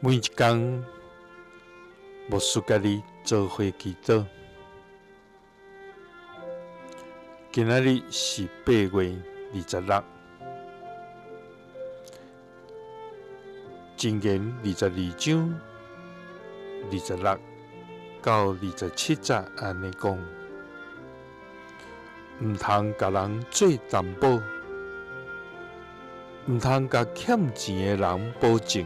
每一工，牧师佮你做伙祈祷。今仔日是8月26，箴言22章26到27节按呢讲：毋通共人做担保，毋通共欠钱的人保证。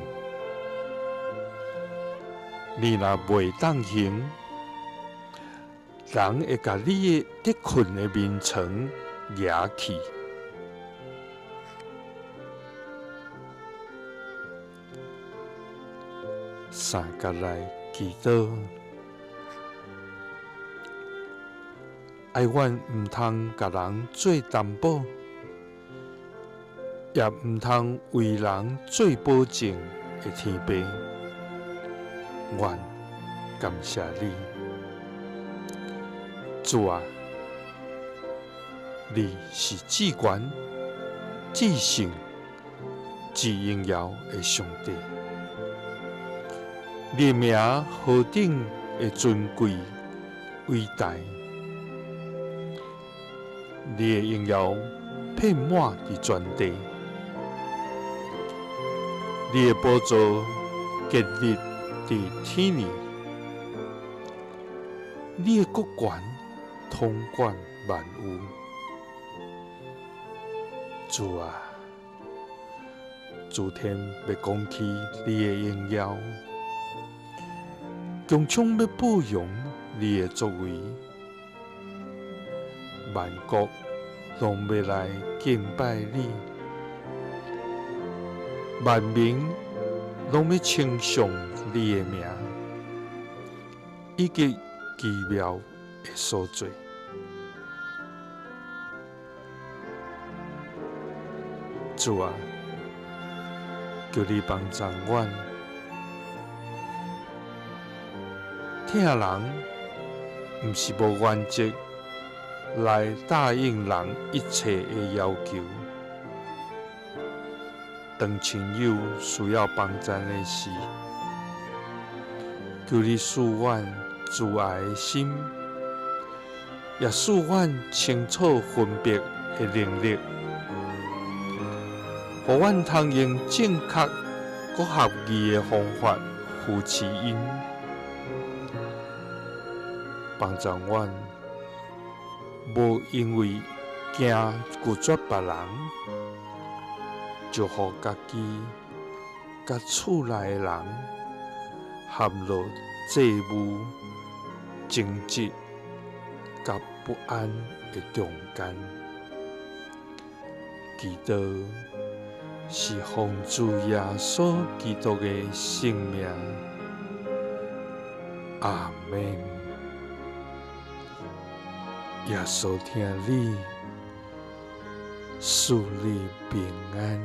你若袂当行，人会共你的得困的眠床掠去。三角来祈祷，哀阮毋通共人做担保，也毋通为人做保证的天父，阮感谢你，主啊，你是至悬、至圣、至荣耀的上帝，你的名何等的尊贵伟大，你的荣耀遍满伫全地，你的宝座建立伫天里，你的国权统管万有。主啊，诸天欲讲起你的荣耀，穹苍欲报扬你的作为，万国拢欲来敬拜你，万民拢欲称颂你的名，以及奇妙的所作。主啊，求你帮助阮，疼人毋是无原则来答应人一切的要求。当亲友需要帮助的时，求你赐阮慈爱的心，也赐阮清楚分别的能力，予阮通用正确阁合宜的方法扶持𪜶，帮助阮无因为惊拒绝别人，就予家己佮厝内的人陷入债务、争执佮不安的中间。祈祷是奉主耶稣基督的圣名。阿们。耶稣疼你，赐你平安。